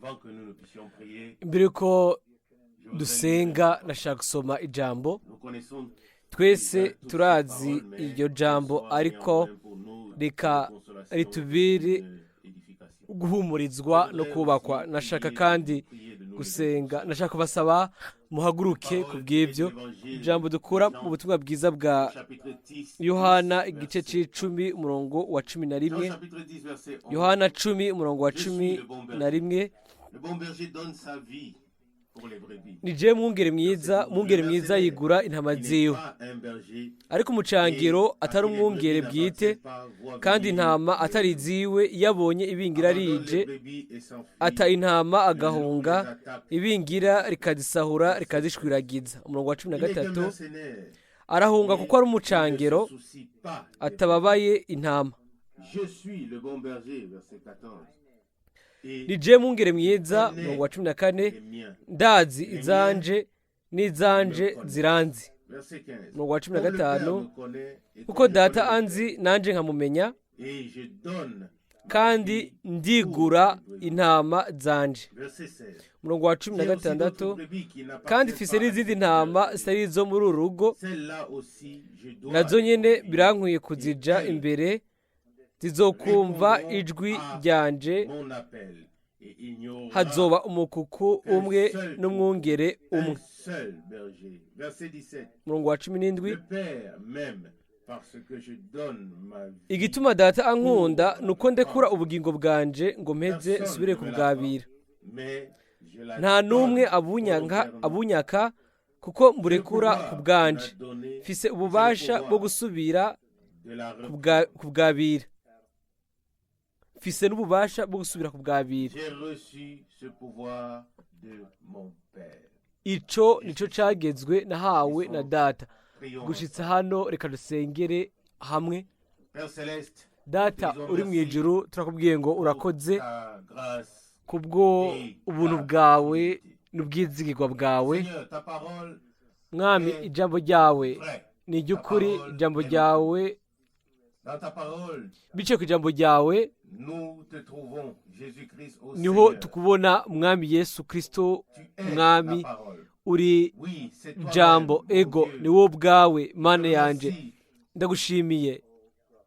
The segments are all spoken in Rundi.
Avant que nous ne puissions prier, Mbere yuko je voudrais dusenga, nashaka gusoma ijambo. Nous connaissons Twese turazi iryo jambo, ariko reka ritubere guhumurizwa no kubakwa. Nashaka kandi gusenga, nashaka kubasaba muhaguruke ku bw'ibyo. Ijambo dukura mu butumwa bwiza bwa Yohana, igice c'icumi, umurongo wa 11. Yohana 10, umurongo wa 11. Ni jewe mwungere mwiza, mwungere mwiza yigura intama ziwe. Ariko umucangiro atari umwungere bwite, kandi intama atari iziwe, iyo abonye ibingira rije, ata intama agahunga, ibingira rikazisahura, rikazishwiragiza. Umurongo wa 13: arahunga kuko ari umucangiro, atababaye intama. Je suis le bon berger, verset 14. Et Ni jewe mwungere mwiza, umurongo wa 14, les miens. ndazi izanje n'izanje ziranzi. Verset 15. Umurongo wa cumi na Comme le Père gatanu me connaît et kuko comme je Data connais le anzi, nanje nkamumenya, Père, et je donne ma kandi vie ndigura pour les brebis. intama zanje. Verset 16. Umurongo wa cumi na J'ai aussi gatandatu d'autres brebis qui n'appartiennent kandi mfise pas à n'izindi cette ntama bergerie. zitari izo muri uru rugo, Celles-là aussi, je dois nazo les nyene conduire. birankwiye kuzija Et elles imbere, zizokumva répondront ijwi à ryanje. mon appel. Et il n'y aura Hazoba umukuku qu'un umwe seul n'umwungere un umwe. seul berger. Verset 17. Umurongo wa 17: Le Père m'aime parce que je donne ma vie. Igituma Data ankunda ni uko ndekura ubugingo bwanje ngo mpeze Personne nsubire ne me la kubwabira. prend, mais je la Nta n'umwe donne abunyanka volontairement. abunyaka, kuko Le mburekura ku pouvoir de bwanje. la donner, Mfise j'ai le ububasha bwo pouvoir gusubira de la reprendre. kubwabira, mfise n'ububasha bwo gusubira kubwabira. J'ai reçu ce pouvoir de mon Père. Ico nico cagezwe nahawe na Data. Prions Gushitsa ensemble. hano, reka dusengere hamwe. Père céleste, Data disons uri mu merci ijuru, turakubwiye ngo pour urakoze ta grâce kubwo et ubuntu ta bwawe fidélité. n'ubwizigirwa bwawe. Seigneur, ta parole Mwami, est ijambo ryawe vraie. ni Ta iry'ukuri. parole Ijambo est notre vie. ryawe, Dans ta parole, biciye ku ijambo ryawe, nous te trouvons, Jésus-Christ, au niho Seigneur. tukubona, Mwami Yesu Kristo. Tu es la Mwami, parole. uri Oui, c'est toi-même, jambo. mon Ego, Dieu. ni wowe ubwawe, Je Mana te yanje. remercie Ndagushimiye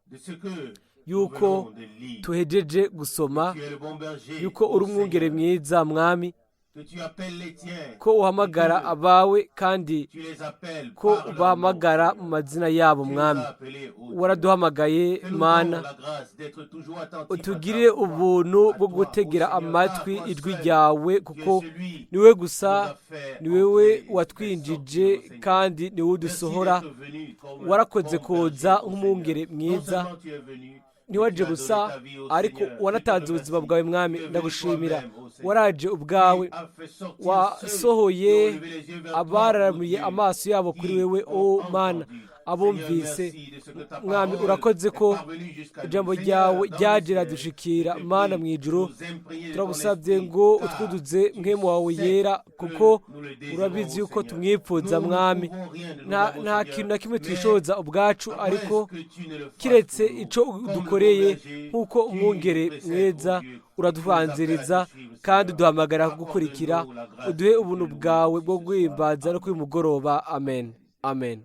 de ce que nous yuko venons de lire. tuhejeje gusoma Tu es le bon berger, yuko ô uri umwungere Seigneur, mwiza, Mwami, que tu appelles les tiens ko et uhamagara que abawe, kandi tu les appelles ko par leur nom, ubahamagara mu Seigneur. mazina yabo. Tu nous Mwami, as appelés, ô Dieu. waraduhamagaye. Fais-nous donc Mana, la grâce d'être toujours attentifs à ta utugirire voix, ubuntu à bwo toi, ô gutegera Seigneur, car amatwi toi ijwi seul, ryawe, tu es kuko celui niwe qui gusa, nous a fait ni wewe entrer et fait sortir, watwinjije, ô Seigneur. kandi ni wowe Merci udusohora. d'être venu comme un Warakoze bon kuza berger, ô nk'umwungere Seigneur. Non mwiza. seulement tu es venu, mais tu Ntiwaje as donné gusa, ta vie au ariko Seigneur. Je te wanatanze ubuzima remercie. bwawe. Mwami, Tu es venu ndagushimira. toi-même, ô Seigneur. Waraje ubwawe, Tu as fait sortir ceux qui ont wasohoye levé les yeux vers toi, ô abararamuye Dieu, amaso yabo kuri qui wewe, ont o Mana, entendu. Seigneur, abumvise. merci de ce que ta Mwami, parole urakoze est ko parvenue jusqu'à nous. ijambo Seigneur, ryawe dans le ryaje ciel, je riradushikira. te Mana, prie mu de ijuru, nous imprégner de ton turagusabye esprit, ngo car utwuduze tu mpwemu wawe sais yera, que kuko nous le désirons, urabizi ô yuko Seigneur. tumwipfuza. Nous ne Mwami, pouvons rien de nta nous-mêmes, ô nta Seigneur, kintu na kimwe mais twishoza ubwacu, à moins ariko que tu ne le fasses kiretse pour nous, ico comme le bon dukoreye, berger, nk'uko tu nous umwungere précèdes, ô mwiza, Dieu, et tu nous appelles à te uradubanziriza suivre, kandi Seigneur. uduhamagara kugukurikira. Accorde-nous la grâce Uduhe de te ubuntu louer bwawe aussi bwo ce soir. guhimbaza no kuri Amen. uyu mugoroba. Amen, amen.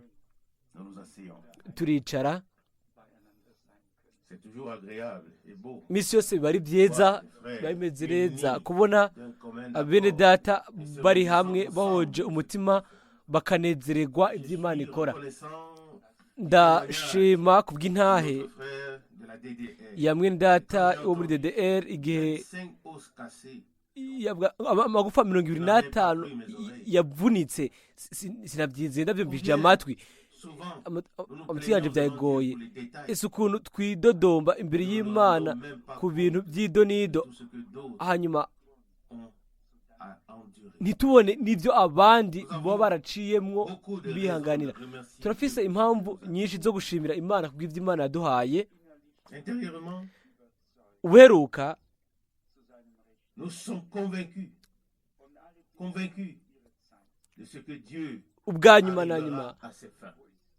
Nous nous asseyons. Turicara. C'est toujours agréable et beau Iminsi yose biba ari de byiza, voir des biba frères bimeze neza unis kubona d'un commun bene accord Data et se bari réjouissant hamwe, bahoje ensemble de ce umutima, bakanezererwa Je iby'Imana suis ikora. reconnaissant du témoignage Ndashima ku de bw'intahe notre frère de la DDR. ya mwene Quand Data j'ai wo muri entendu DDR, igihe 25 os cassés, amagufa mirongo je ibiri n'avais pas n'atanu cru mes oreilles. yavunitse, sinabyizeye, ndabyumvishije Combien amatwi. souvent nous nous Amatwi yanjye plaignons devant Dieu byagoye. pour les détails Ese ukuntu twidodomba imbere et nous ne nous y'Imana rendons même pas ku compte bintu by'idonido, de tout ce que d'autres hanyuma ont à endurer. ntitubone n'ibyo abandi Nous baba avons baraciyemwo beaucoup de raisons de bihanganira. remercier Turafise Dieu pour ce impamvu qu'il nous a nyinshi donné. zo gushimira Imana kubw'ibyo Imana yaduhaye. Intérieurement, Uheruka, nous sommes convaincus, convaincus de ce que Dieu ubwa nyuma na nyuma, arrivera à ses fins.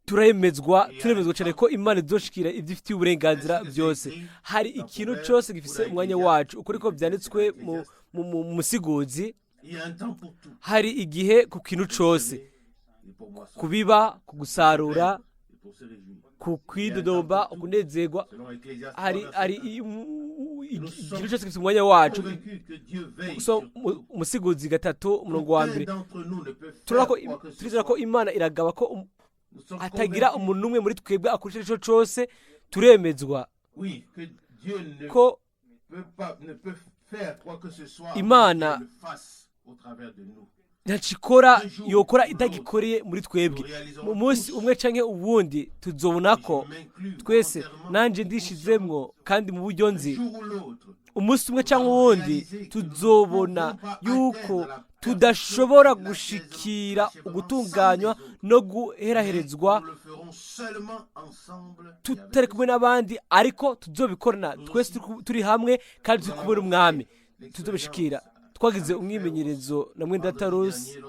Turemezwa, turemezwa cyane ko Imana izoshikira ibyo ifitiye uburenganzira byose. Hari ikintu cyose gifise umwanya wacu, uko niko byanditswe mu Musiguzi. Hari igihe ku kintu cyose, kubiba, ku gusarura, ku kwidodomba, kunezerwa. Hari ikintu cyose gifite umwanya wacu. Umusiguzi 3:1, turizera ko Imana iragaba ko hatagira umuntu umwe muri twebwe akoresha icyo cyose. Turemezwa ko Imana ntacikora yokora itagikoreye muri twebwe. Mu munsi umwe cyangwa uwundi tuzobona ko twese, nanjye ndishizemwo kandi mu buryo nzi, umunsi umwe cyangwa uwundi tuzobona yuko tudashobora gushikira ugutunganywa no guheraherezwa tutari kumwe n'abandi, ariko tuzobikorana twese turi hamwe kandi turi kumwe n'Umwami, tuzobishikira. Twagize umwimenyerezo na mwene data Rusi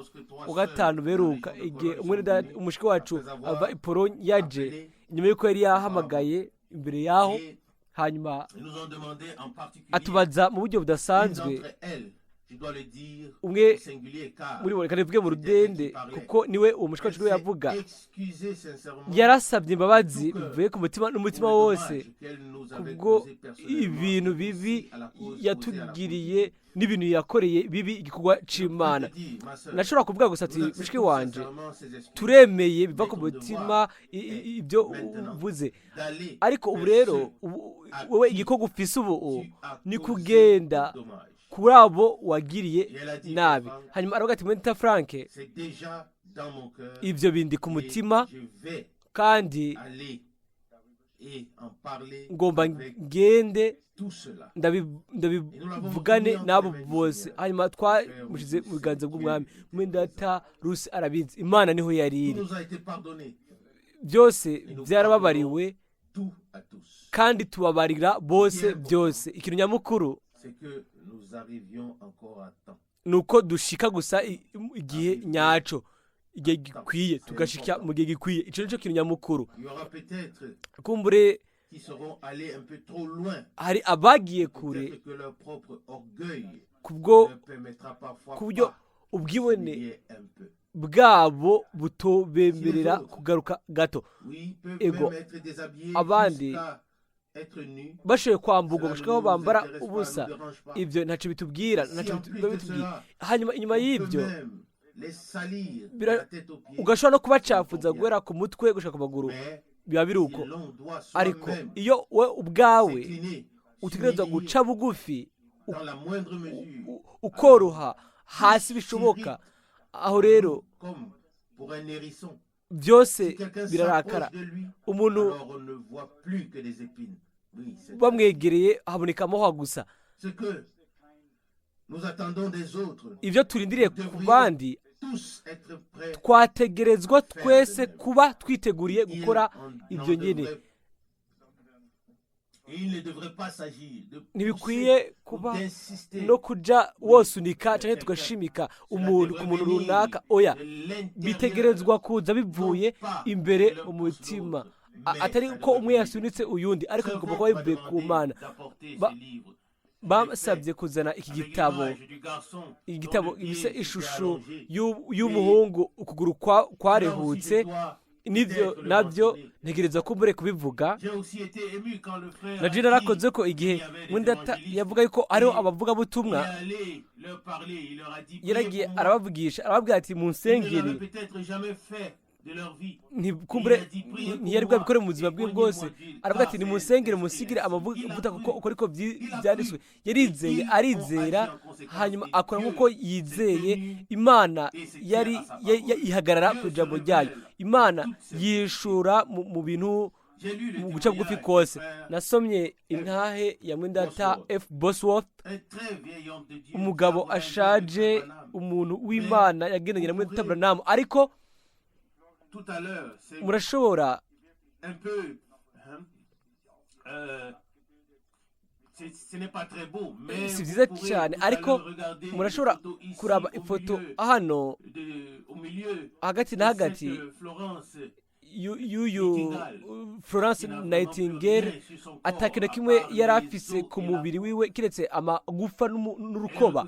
wa gatanu beruka, igihe umushiki wacu ava i Polonye yaje inyuma y'uko yari yahamagaye imbere yaho, hanyuma atubaza mu buryo budasanzwe. Umwe muri bo, reka nivuge mu rudende kuko niwe uwo mushiki wacu yavuga, yarasabye imbabazi bivuye ku mutima n'umutima wose kubwo ibintu bibi yatugiriye n'ibintu yakoreye bibi igikorwa c'Imana. Nashobora kuvuga gusa ati: "Mushiki wanje, turemeye biva ku mutima ibyo uvuze, ariko ubu rero wowe igikorwa ufise ubu ni kugenda kuri abo wagiriye nabi." Hanyuma aravuga ati: "Mwene Frank, ibyo bindi ku mutima kandi ngomba ngende ndabivugane n'abo bose." Hanyuma twamushyize mu biganza bw'Umwami. Mwene data Rusi arabizi, Imana niho yari iri. Byose byarababariwe kandi tubabarira bose byose. Ikintu nyamukuru ni uko dushika gusa igihe nyaco, igihe gikwiye, tugashika mu gihe gikwiye. Icyo nicyo kintu nyamukuru. Kumbure hari abagiye kure kubwo ku buryo ubwibone bwabo butobemerera kugaruka gato. Ego, abandi bashoboye kwamburwa gushika aho bambara ubusa, ibyo ntacyo bitubwira, ntacyo bitubwira. Hanyuma inyuma y'ibyo ugashobora no kubacafuza guhera ku mutwe gushika ku maguru, biba biri uko. Ariko iyo we ubwawe utegerezwa guca bugufi, ukoroha hasi bishoboka, aho rero byose birarakara. Umuntu bamwegereye haboneka amahwa gusa. Ibyo turindiriye ku bandi, twategerezwa twese kuba twiteguriye gukora ibyo nyine. Ntibikwiye kuba no kuja wosunika cyangwa tugashimika umuntu ku muntu runaka, oya. Bitegerezwa kuza bivuye imbere mu mutima, atari ko umwe yasunitse uyundi, ariko bigomba kuba bivuye ku Mana. Basabye kuzana iki gitabo, igitabo gifise ishusho y'umuhungu ukuguru kwarehutse. Nibyo nabyo ntegereza ko mbure kubivuga. Na je narakoze ko igihe mwendata yavuga yuko hariho abavugabutumwa, yaragiye arabavugisha, arababwira ati: "Munsengere." Ntikumbure ntiyari bwabikore mu buzima bwe bwose. Aravuga ati: "Nimunsengere, musigire amavuta, kuko uko ariko byanditswe." Yarizeye, arizera, hanyuma akora nk'uko yizeye. Imana yari ihagarara ku ijambo ryayo. Imana yishura mu bintu mu guca bugufi kose. Nasomye intahe ya mwendata F Bosworth, umugabo ashaje, umuntu w'Imana yagendanye na mwendata Branham, ariko murashobora si byiza cyane, ariko murashobora kuraba ifoto hano hagati na hagati y'uyu Florence Nightingale, atakintu na kimwe yari afise ku mubiri wiwe kiretse amagufa n'urukoba.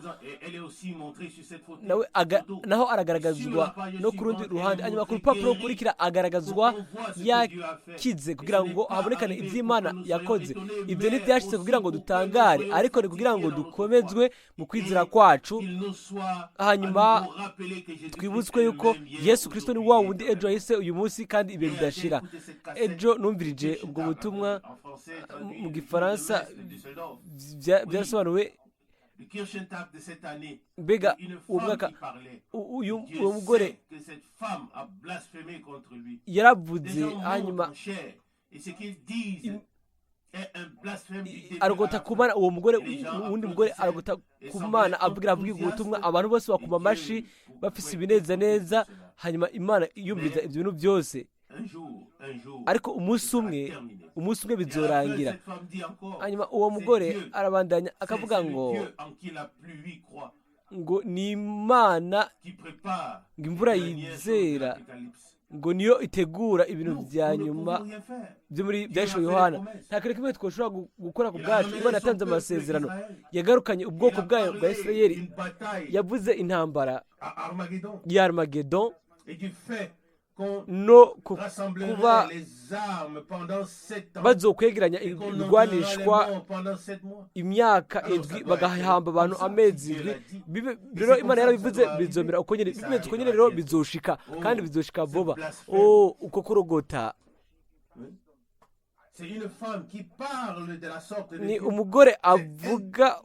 Nawe naho aragaragazwa no ku rundi ruhande. Hanyuma ku rupapuro rukurikira agaragazwa yakize, kugira ngo habonekane iby'Imana yakoze. Ibyo ntibyashitse kugira ngo dutangare, ariko ni kugira ngo dukomezwe mu kwizera kwacu, hanyuma twibutswe yuko Yesu Kirisito ni wa wundi ejo yahise, uyu munsi kandi ibihe bidashira. Ejo numvirije ubwo butumwa mu Gifaransa, byarasobanuwe. Mbega uwo mwaka uyu mugore yaravuze, hanyuma arogota ku Mana. Uwo mugore, uwundi mugore arogota ku Mana, avugira ubutumwa, abantu bose bakuma amashi bafise ibinezaneza. Hanyuma Imana yumviriza ibyo bintu byose. Ariko umunsi umwe, umunsi umwe bizorangira. Hanyuma uwo mugore arabandanya akavuga ngo ni Imana, ngo imvura yizera, ngo niyo itegura ibintu bya nyuma byo muri Byahishuriwe Yohana. Nta kintu kimwe twashobora gukora ku bwacu. Imana yatanze amasezerano, yagarukanye ubwoko bwayo bwa Isirayeli, yavuze intambara ya Armageddon no kuba bazokwegeranya ibigwanishwa imyaka 7, bagahamba abantu amezi 7. Rero Imana yarabivuze, bizomera uko nyine bimeze, uko nyine rero bizoshika, kandi bizoshika vuba. Oh, uko kurogota! Ni umugore avuga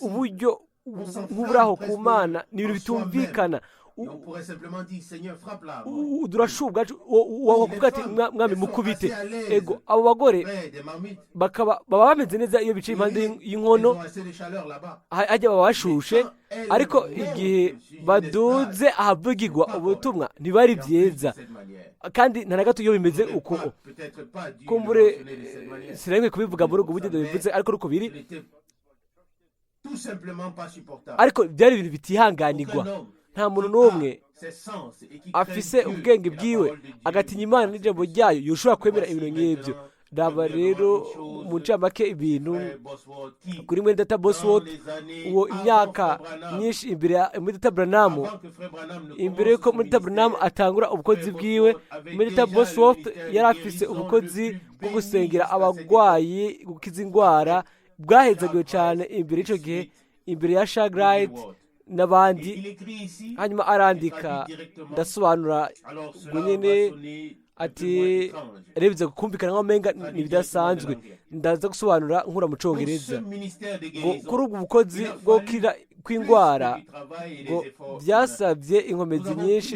uburyo nk'uburaho ku Mana, ni ibintu bitumvikana. Durashuba wakuvuga ati: "Mwami, mukubite." Ego, abo bagore bakaba baba bameze neza iyo bicaye impande y'inkono hajya, baba bashushe, ariko igihe baduze ahavugirwa ubutumwa ntibari byiza, kandi nta na gato iyo bimeze uko. Kumbure sinari kubivuga muri ubwo buryo bivuze, ariko uko biri. Ariko byari ibintu bitihanganirwa. Nta muntu n'umwe afise ubwenge bwiwe, agatinya Imana n'ijambo ryayo, yoshobora kwemera ibintu nk'ibyo. Raba rero mu ncamake ibintu kuri mwene data Bosworth, uwo imyaka myinshi imbere ya mwene data Branham, imbere yuko mwene data Branham atangura ubukozi bwiwe, mwene data Bosworth yari afise ubukozi bwo gusengera abagwayi, gukiza indwara, bwahezagiwe cyane imbere y'icyo gihe, imbere ya Shagrayiti n'abandi. Hanyuma arandika, ndasobanura ubwo nyine, ati rero kumvikana nk'amenga ni ibidasanzwe. Ndaza gusobanura nkura mu Cyongereza ngo kuri ubwo bukozi bwo gukira kw'indwara ngo byasabye inkomezi nyinshi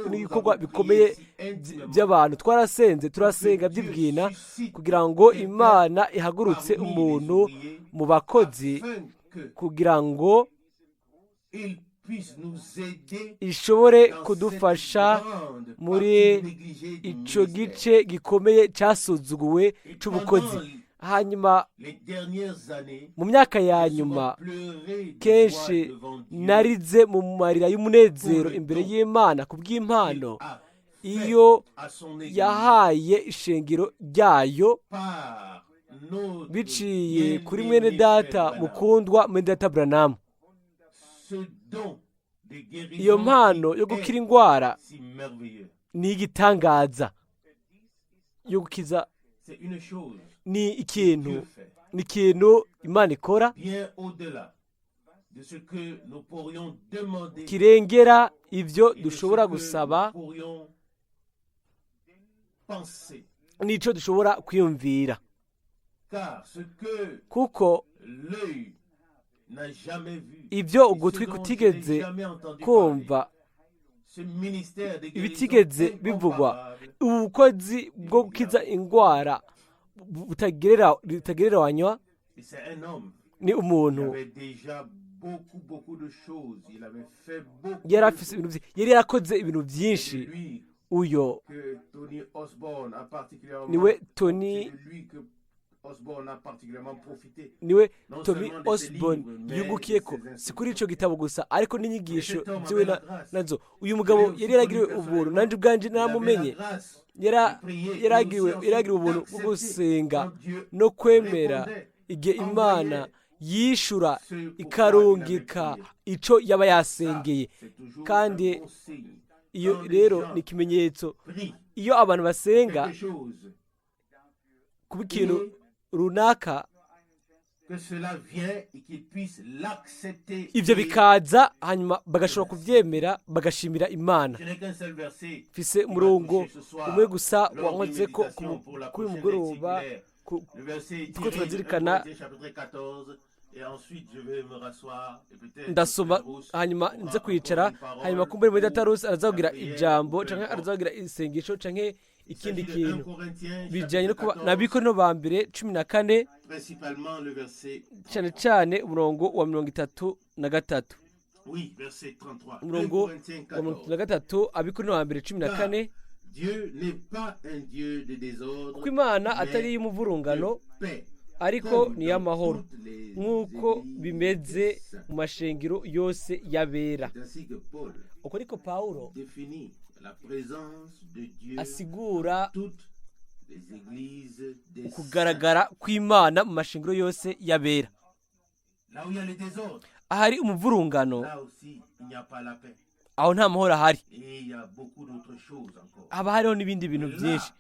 n'ibikorwa bikomeye by'abantu. Twarasenze, turasenga by'ibwina kugira ngo Imana ihagurutse umuntu mu bakozi, kugira ngo ishobore kudufasha muri icyo gice gikomeye cyasuzuguwe cy'ubukozi. Hanyuma mu myaka ya nyuma kenshi narize mu marira y'umunezero imbere y'Imana ku bw'impano iyo yahaye ishengero ryayo biciye kuri mwene data mukundwa, mwene data Branham. Iyo mpano yo gukira indwara ni igitangaza, yo gukiza ni ikintu, ni ikintu Imana ikora kirengera ibyo dushobora gusaba n'icyo dushobora kwiyumvira, kuko ibyo ugutwi kutigeze kumva, ibitigeze bivugwa, ubukozi bwo gukiza indwara butagereranywa. Ni umuntu yari afise ibintu, yari yarakoze ibintu byinshi. Uyo niwe Tony, niwe Tommy Osborne yungukiye ko si kuri icyo gitabo gusa, ariko n'inyigisho ziwe nazo. Uyu mugabo yari yaragiriwe ubuntu, nanjye ubwanjye naramumenye. Yaragiriwe ubuntu bwo gusenga no kwemera igihe Imana yishura ikarungika icyo yaba yasengeye. Kandi iyo rero ni ikimenyetso, iyo abantu basenga kuba ikintu runaka, ibyo bikaza hanyuma bagashobora kubyemera bagashimira Imana. Mfise umurongo umwe gusa wankoze ko kuri uyu mugoroba two turazirikana. Ndasoma hanyuma nze kwicara, hanyuma kumbure muri datarusi arazagira ijambo canke arazagira isengesho canke ikindi kintu bijyanye no kuba n'Abikorino ba mbere 14, cyane cyane umurongo wa 33. Umurongo wa 33, Abikorino ba mbere 14: kuko Imana atari iy'umuvurungano, ariko ni iy'amahoro, nk'uko bimeze mu mashengero yose y'abera. Uko ariko Pawulo asigura ukugaragara kw'Imana mu mashengero yose y'abera. Ahari umuvurungano, aho nta mahoro ahari, haba hariho n'ibindi bintu byinshi.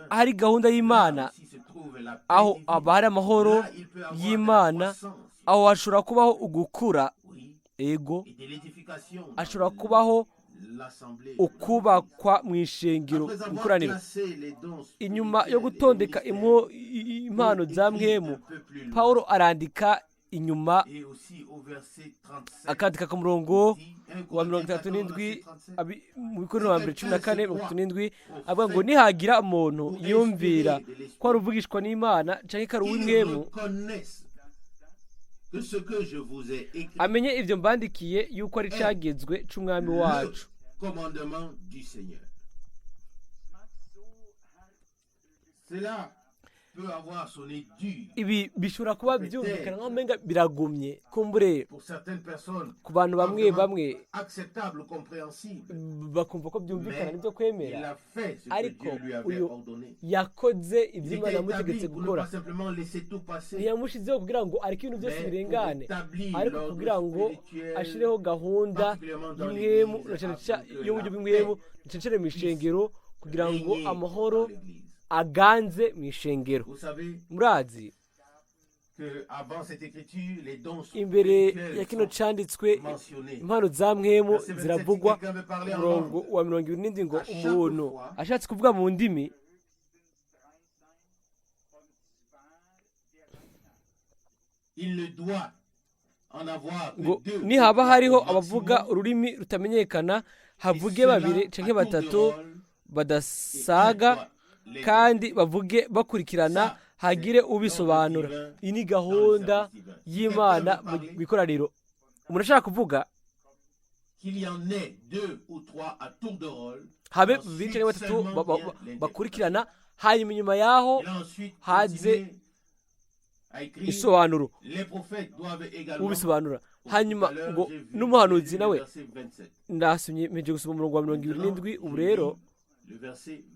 Ahari gahunda y'Imana, aho haba hari amahoro y'Imana, aho hashobora kubaho ugukura, ego, hashobora kubaho ukubakwa mu ishengero, mu ikoraniro. Inyuma yo gutondeka impano za mwemu, Pawulo arandika inyuma, akandika ku murongo wa 37, mu Bikorino wa mbere 14 37, avuga ngo nihagira umuntu yumvira ko ari uvugishwa n'Imana canke ko ari uw'imwemu, amenye ibyo mbandikiye yuko ari cagezwe c'Umwami wacu. Ibi bishobora kuba byumvikana nk'aho umenga biragumye kumbure ku bantu bamwe bamwe, bakumva ko byumvikana n'ibyo kwemera, ariko uyu yakoze ibyo Imana yamutegetse gukora. Ntiyamushyizeho kugira ngo areke ibintu byose birengane, ariko kugira ngo ashyireho gahunda y'umwemu y'uburyo bw'umwemu, na cyane mu ishengero, kugira ngo amahoro aganze mu ishengero. Murazi, imbere ya kino canditswe impano za mwemu ziravugwa. Umurongo wa 27 ngo umuntu ashatse kuvuga mu ndimi, ngo nihaba hariho abavuga ururimi rutamenyekana, havuge babiri canke batatu badasaga, kandi bavuge bakurikirana, hagire ubisobanura. Iyi ni gahunda y'Imana mu ikoraniro. Umuntu ashaka kuvuga, habe babiri cyangwa batatu bakurikirana, hanyuma inyuma yaho haze isobanuro, ubisobanura. Hanyuma ngo n'umuhanuzi nawe. Ndasomye, mpeje gusoma umurongo wa 27, ubu rero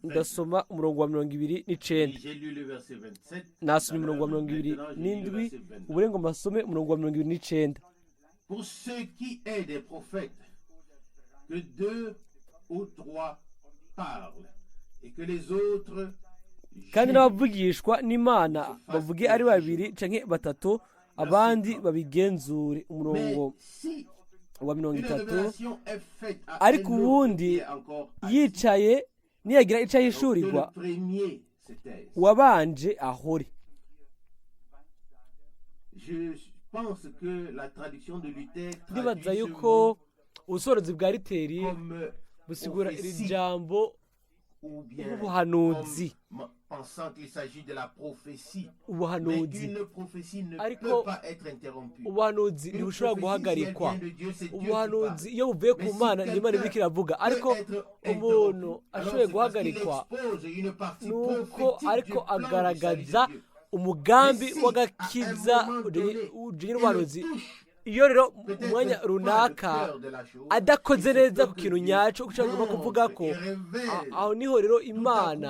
ndasoma umurongo wa 29. Nasomye umurongo wa 27, ubu rero ngo mbasome umurongo wa 29. Pour ce qui est des prophètes, que deux ou trois parlent et que les autres Kandi n'abavugishwa n'Imana bavuge ari babiri canke batatu, abandi babigenzure. Umurongo wa 30: ariko ubundi yicaye niyagira icyo ahishurirwa, uwabanje ahore. Ndibaza yuko ubusorozi bwa Riteri busigura iri jambo nk'ubuhanuzi, ubuhanuzi. Ariko ubuhanuzi ntibushobora guhagarikwa. Ubuhanuzi iyo buvuye ku Mana, ni Imana iriko iravuga. Ariko umuntu ashoboye guhagarikwa, nuko ariko agaragaza umugambi w'agakiza ujanye n'ubuhanuzi. Iyo rero mu mwanya runaka adakoze neza ku kintu nyacyo ushobora agomba kuvuga ko aho niho rero Imana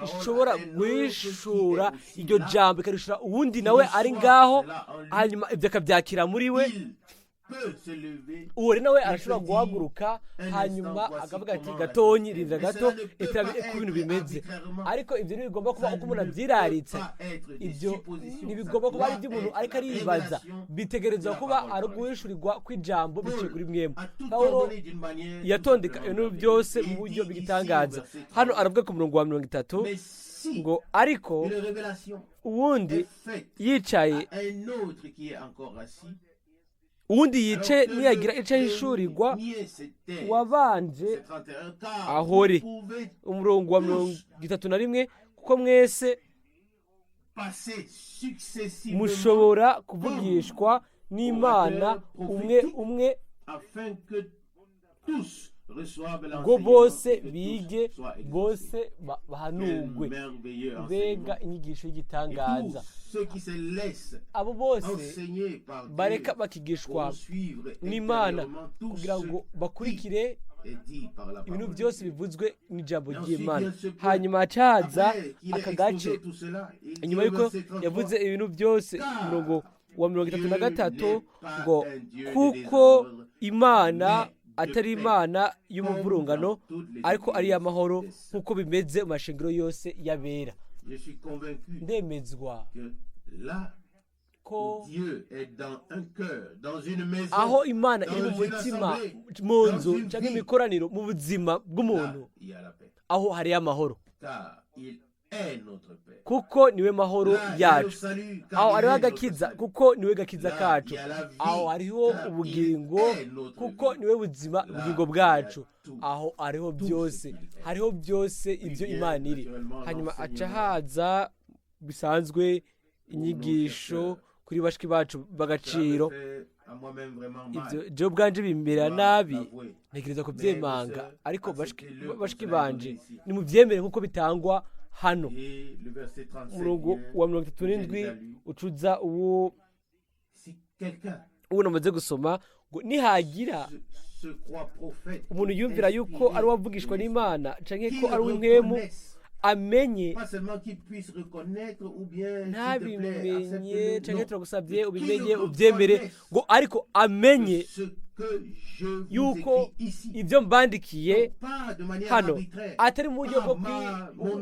ishobora guhishura iryo jambo, ikarishura uwundi nawe ari ngaho, hanyuma ibyo akabyakira muri we. Uwo rero nawe arashobora guhaguruka, hanyuma akavuga ati: "Gatonyi, rinda gato, iterambere uko ibintu bimeze." Ariko ibyo ntibigomba kuba uko umuntu abyiraritse, ibyo ntibigomba kuba ari iby'umuntu ariko aribaza, bitegerezwa kuba ari uguhishurirwa kw'ijambo biciye kuri mwemu. Pawulo yatondeka ibintu byose mu buryo bw'igitangaza. Hano aravuga ku murongo wa 30 ngo: "Ariko uwundi yicaye, uwundi yicaye niyagira icyo ahishurirwa wabanje ahore." Umurongo wa 31: "Kuko mwese mushobora kuvugishwa n'Imana umwe umwe, ngo bose bige, bose bahanurwe." Mbega inyigisho y'igitangaza! Abo bose bareka bakigishwa n'Imana kugira ngo bakurikire ibintu byose bivuzwe n'ijambo ry'Imana. Hanyuma hacaza aka gace inyuma y'uko yavuze ibintu byose, umurongo wa 33 ngo: "Kuko Imana atari Imana y'umuvurungano, ariko ari iy'amahoro, nk'uko bimeze mu mashengero yose y'abera." Ndemezwa ko aho Imana iri mu mutima, mu nzu cyangwa imikoraniro, mu buzima bw'umuntu, aho hariyo amahoro, kuko niwe mahoro yacu. Aho hariho agakiza, kuko niwe gakiza kacu. Aho hariho ubugingo, kuko niwe buzima, ubugingo bwacu. Aho hariho byose, hariho byose ibyo Imana iri. Hanyuma aca haza bisanzwe inyigisho kuri bashiki bacu b'agaciro. Ibyo jewe ubwanje bimera nabi, ntekereza kubyemanga, ariko bashiki banje, nimubyemere nk'uko bitangwa hano. Umurongo wa 37 ucuza uwo uwo namaze gusoma ngo: "Nihagira umuntu yumvira yuko ari uwavugishwa n'Imana canke ko ari uw'impwemu, amenye." Ntabimenye canke "Turagusabye ubimenye, ubyemere", ngo ariko amenye yuko ibyo mbandikiye hano atari mu buryo bwo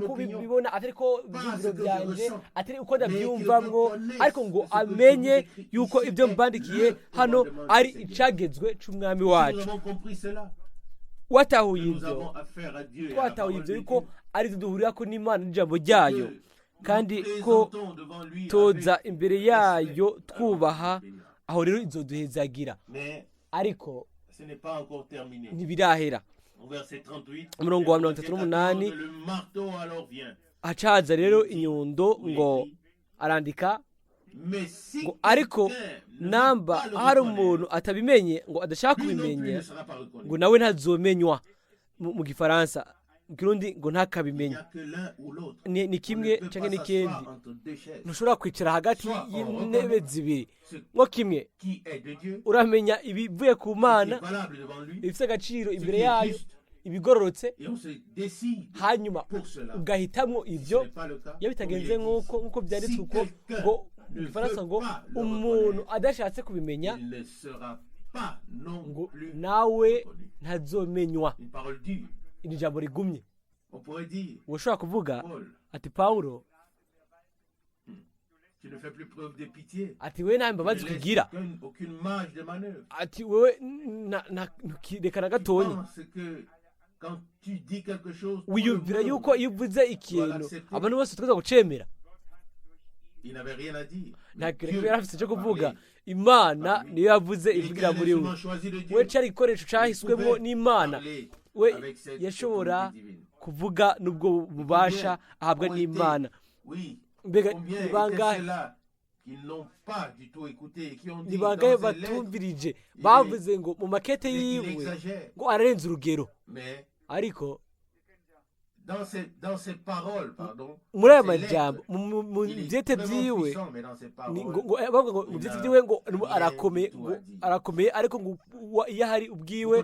kubibona, atari ko ibyiyumviro byanjye, atari uko ndabyumvamwo, ariko ngo amenye yuko ibyo mbandikiye hano ari icagezwe c'Umwami wacu. Watahuye ibyo, twatahuye ibyo yuko ari byo duhurira ko n'Imana n'ijambo ryayo, kandi ko toza imbere yayo twubaha, aho rero izoduhezagira. Ariko ntibirahera. Umurongo wa 38 hacaza rero inyundo, ngo arandika ngo: "Ariko namba hari umuntu atabimenye, ngo adashaka kubimenya, ngo nawe ntazomenywa." Mu gifaransa, mu Kirundi ngo ntakabimenye. Ni kimwe cyangwa n'ikindi, ntushobora kwicara hagati y'intebe zibiri. Nko kimwe uramenya ibivuye ku Mana, ibifite agaciro imbere yayo, ibigororotse, hanyuma ugahitamwo ibyo. Iyo bitagenze nk'uko byanditswe uko ngo mu gifaransa ngo umuntu adashatse kubimenya, ngo nawe ntazomenywa. Iri jambo rigumye. Ushobora kuvuga ati: "Pawulo," ati, "we nta mbabazi kugira," ati, "wewe reka na gatonya wiyumvira yuko iyo uvuze ikintu abantu bose tuza gucemera." Nta kintu yari afite cyo kuvuga, Imana niyo yavuze ivugira muri we. We cyari igikoresho cyahiswemo n'Imana, we yashobora kuvuga n'ubwo bubasha ahabwa n'Imana. Mbega ni bangahe batumvirije, bavuze ngo mu makete yiwe ngo ararenze urugero? Ariko Muri aya majambo, mu byete byiwe, bavuga ngo mu byete byiwe ngo arakomeye, ngo arakomeye, ariko ngo iyo ahari ubwiwe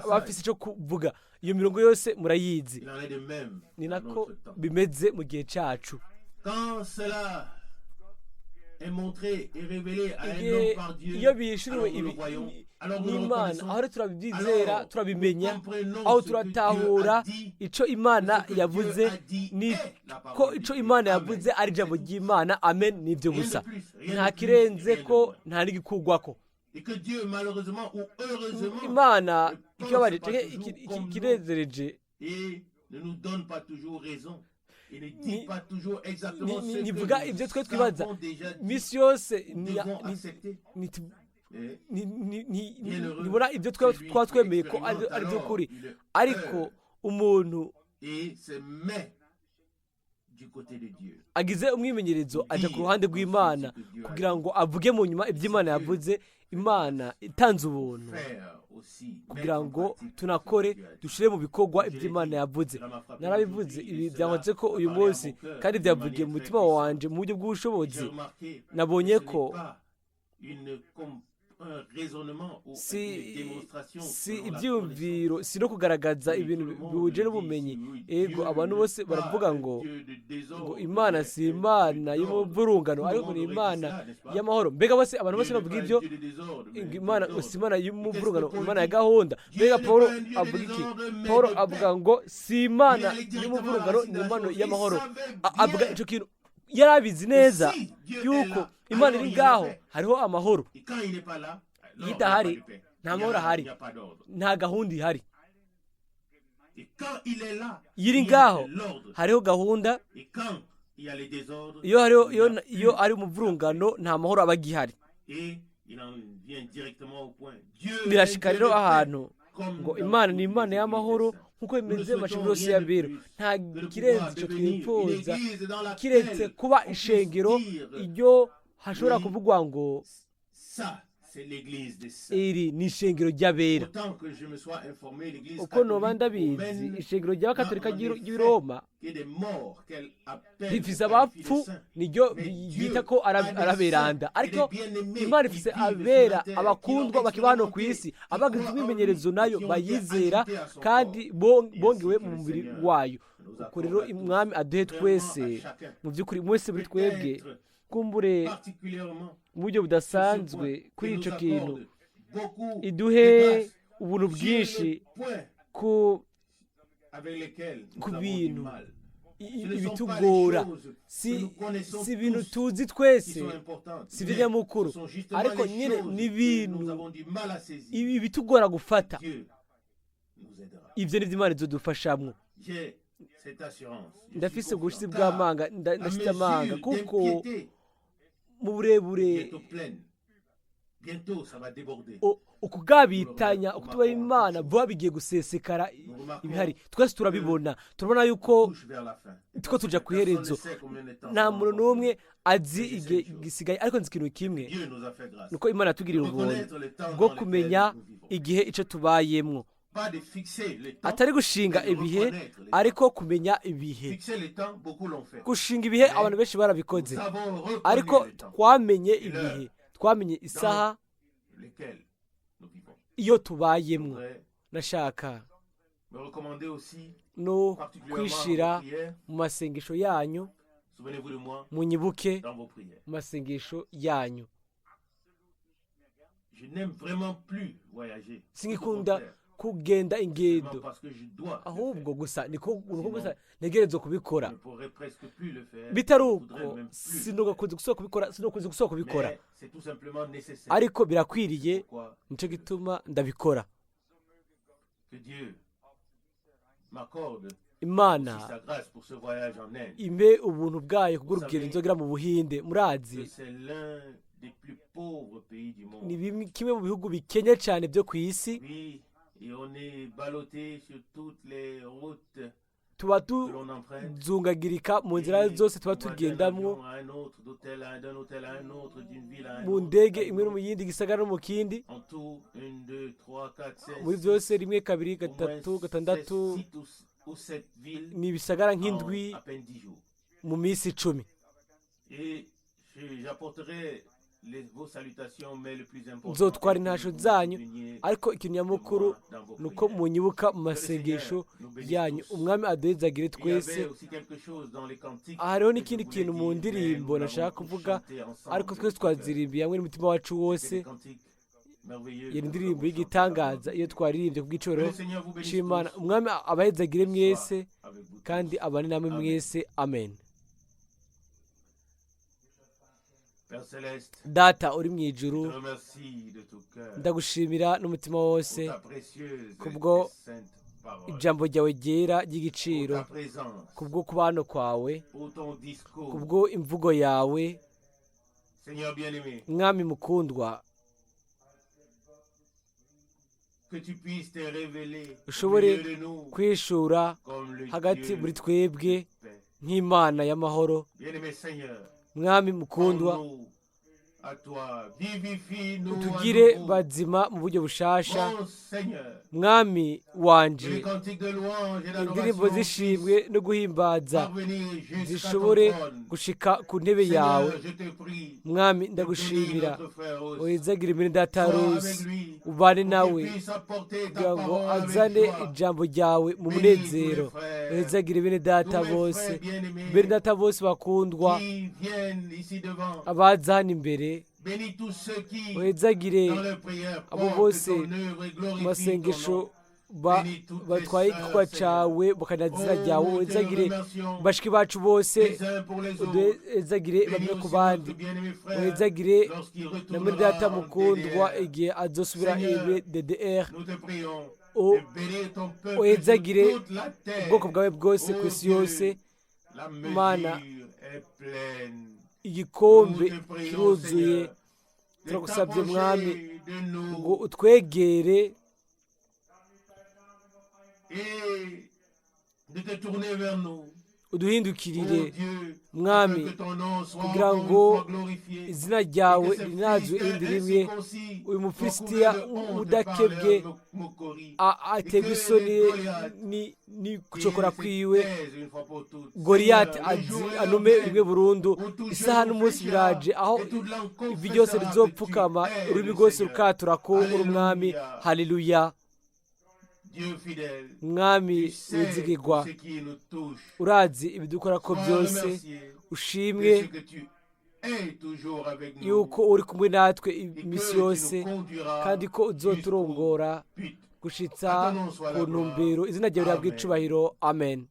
bafise icyo kuvuga. Iyo mirongo yose murayizi. Ni nako bimeze mu gihe cyacu. Iyo bishuriwe n'Imana, aho rero turabyizera, turabimenya, aho turatahura icyo Imana yavuze, ni ko icyo Imana yavuze ari ijambo ry'Imana. Amen. Nibyo gusa, nta kirenze ko, nta n'igikugwako. Imana ikinezereje ntivuga ibyo twe twibaza iminsi yose, ntibona ibyo twaba twemeye ko ari byo kuri, ariko umuntu agize umwimenyerezo ajya ku ruhande rw'Imana kugira ngo avuge mu nyuma ibyo Imana yavuze. Imana itanze ubuntu kugira ngo tunakore, dushyire mu bikorwa ibyo Imana yavuze. Narabivuze, ibi byankoze ko uyu munsi, kandi byavugiye mu mutima wanjye mu buryo bw'ubushobozi. Nabonye ko si ibyiyumviro, si no kugaragaza ibintu bihuje n'ubumenyi. Ego, abantu bose baravuga ngo Imana si Imana y'umuvurungano, ariko ni Imana y'amahoro. Mbega bose, abantu bose bavuga ibyo, Imana si Imana y'umuvurungano, Imana ya gahunda. Mbega Paul avuga iki? Paul avuga ngo si Imana y'umuvurungano, ni Imana y'amahoro. Avuga icyo kintu yari abizi neza yuko Imana iri ngaho hariho amahoro. Iyo idahari nta mahoro ahari, nta gahunda ihari. Iyo iri ngaho hariho gahunda. Iyo ari umuvurungano nta mahoro aba agihari. Birashika rero ahantu ngo Imana ni Imana y'amahoro nk'uko bimeze mu mashuri yose y'abera. Nta kirenze icyo twifuza kiretse kuba ishengero iryo hashobora kuvugwa ngo iri ni ishengero ry'abera. Uko noba ndabizi, ishengero ry'abakatolika ry'i Roma rifise abapfu, niryo ryita ko araberanda, ariko Imana ifise abera, abakundwa bakiba hano ku isi, abagize imyimenyerezo nayo bayizera kandi bongewe mu mubiri wayo. Uko rero Umwami aduhe twese, mu by'ukuri mwese muri twebwe, kumbure mu buryo budasanzwe kuri icyo kintu, iduhe ubuntu bwinshi ku bintu ibitugora. Si ibintu tuzi twese, si ibyo nyamukuru, ariko nyine ni ibintu ibitugora gufata. Ibyo ni byo Imana izodufashamwo. Ndafise ubushizi bw'amanga, ndafite amanga, kuko mu burebure ukugabitanya ukutubaha Imana vuba bigiye gusesekara ibihari. Twese turabibona, turabona yuko two tuja ku iherezo. Nta muntu n'umwe azi igihe gisigaye, ariko nzi ikintu kimwe, nuko Imana yatugiriye ubuntu bwo kumenya igihe icyo tubayemwo, atari gushinga ibihe, ariko kumenya ibihe. Gushinga ibihe abantu benshi barabikoze, ariko twamenye ibihe, twamenye isaha iyo tubayemwo. Nashaka no kwishira mu masengesho yanyu, munyibuke mu masengesho yanyu. Singikunda kugenda ingendo, ahubwo gusa niko gusa ntegerezwa kubikora. Bitari uko sinogakunze gusubira kubikora, sinokunze gusubira kubikora, ariko birakwiriye, nicyo gituma ndabikora. Imana impe ubuntu bwayo kubw'urugendo nzogera mu Buhinde. Murazi ni kimwe mu bihugu bikenye cyane byo ku isi. Tuba tuzungagirika mu nzira zose tuba tugendamwo, mu ndege imwe no mu yindi, gisagara no mu kindi, muri byose 1 2 3 4 6, ou sept villes Ni ibisagara en nk'indwi à peine 10 jours. mu minsi 10. Et j'apporterai vos salutations, mais le plus important Nzotwara est que intasho vous vous zanyu, souveniez ariko ikintu nyamukuru de moi dans vos ni uko prières. munyibuka mu masengesho yanyu. Umwami aduhezagire Il y twese. avait aussi quelque chose dans les cantiques Hariho que je n'ikindi voulais kintu mu dire, mais ndirimbo nous l'avons nashaka tous kuvuga, chanté ensemble ariko de twese tout cœur. twazirimbiye hamwe n'umutima wacu wose. C'était des cantiques merveilleux Iyo que nous ndirimbo avons chantés y'igitangaza là-bas. iyo twaririmbye ku Que bw'icubahiro le Seigneur vous bénisse c'Imana. tous. Umwami abahezagire Et mwese soit avec vous kandi tous. abane namwe Amen. mwese. Amen. Père Céleste, Data uri mu je ijuru, te remercie de tout cœur ndagushimira n'umutima wose pour ta précieuse kubwo et sainte parole, ijambo ryawe ryera pour ry'igiciro, ta présence, kubwo kubano kwawe, pour ton discours. kubwo imvugo yawe. Seigneur bien-aimé, Mwami mukundwa, que tu puisses te révéler au ushobore milieu de nous kwishura comme le hagati Dieu muri twebwe de paix. nk'Imana y'amahoro. Bien-aimé Seigneur, Mwami mukundwa, rends-nous à toi, vivifie-nous à utugire nouveau. bazima mu buryo bushasha. Mon Seigneur, Mwami que wanje, les cantiques de louange et indirimbo d'adoration z'ishimwe puissent no guhimbaza parvenir jusqu'à ton zishobore trône. gushika ku ntebe yawe. Seigneur, je te prie Mwami, de bénir ndagushimira, notre frère Rose. uhezagire mwene data Sois Rose, avec lui ubane pour qu'il nawe puisse apporter ta kugira ngo parole avec azane joie. ijambo ryawe mu Bénis tous munezero. les frères, Uhezagire bene data tous mes bose, frères bien-aimés bene data bose bakundwa qui viennent ici devant. abaza hano imbere. Bénis tous ceux qui, Uhezagire dans leur prière, abo portent bose ton œuvre et mu glorifient ton masengesho nom. Bénis toutes les batwaye sœurs, igikorwa Seigneur. cawe bakanazira Oh, ryawe. nous te Uhezagire remercions bashiki bacu bose, les uns pour les autres. uduhezagire Bénis bamwe ku aussi bandi. notre bien-aimé frère Uhezagire lorsqu'il na muri data retournera en mukundwa DDR. igihe azosubira Seigneur, iwe DDR. nous te prions O de bénir ton peuple sur uhezagire toute la terre. ubwoko bwawe bwose ku Oh isi yose. Dieu, la Mana, mesure est pleine. Nous igikombe te prions, kiruzuye. Seigneur, de Turagusabye Mwami t'approcher de ngo nous utwegere et de te tourner vers nous. Oh uduhindukirire Dieu, afin Mwami, que ton nom soit kugira encore une ngo fois glorifié izina et ryawe que ce rinazwe Philistin irindi rimwe, incirconcis uyu soit Mufilisitiya couvert de honte par udakebwe leur moquerie et aterwa que isoni les Goliaths ni gucokora qu'ils se kwiwe. taisent une fois pour toutes. Goliyati Seigneur, le jour et l'heure anume viennent rimwe burundu. où tout Isaha genou n'umunsi fléchira biraje aho et toute langue ivi ryose confessera que tu rizopfukama, es ururimi le rwose Seigneur. rukatura ko uri Umwami. Alléluia. Haleluya. Dieu fidèle, Mwami tu sais wizigirwa, ce qui nous touche. urazi ibidukorako Sois byose. remercié de Ushimwe ce que tu es toujours avec nous yuko uri kumwe natwe et que iminsi tu yose, nous conduiras kandi ko jusqu'au uzoturongora but. gushitsa À ton nom soit ku la gloire. ntumbero. Izina ryawe rihabwe Amen. icubahiro. Amen.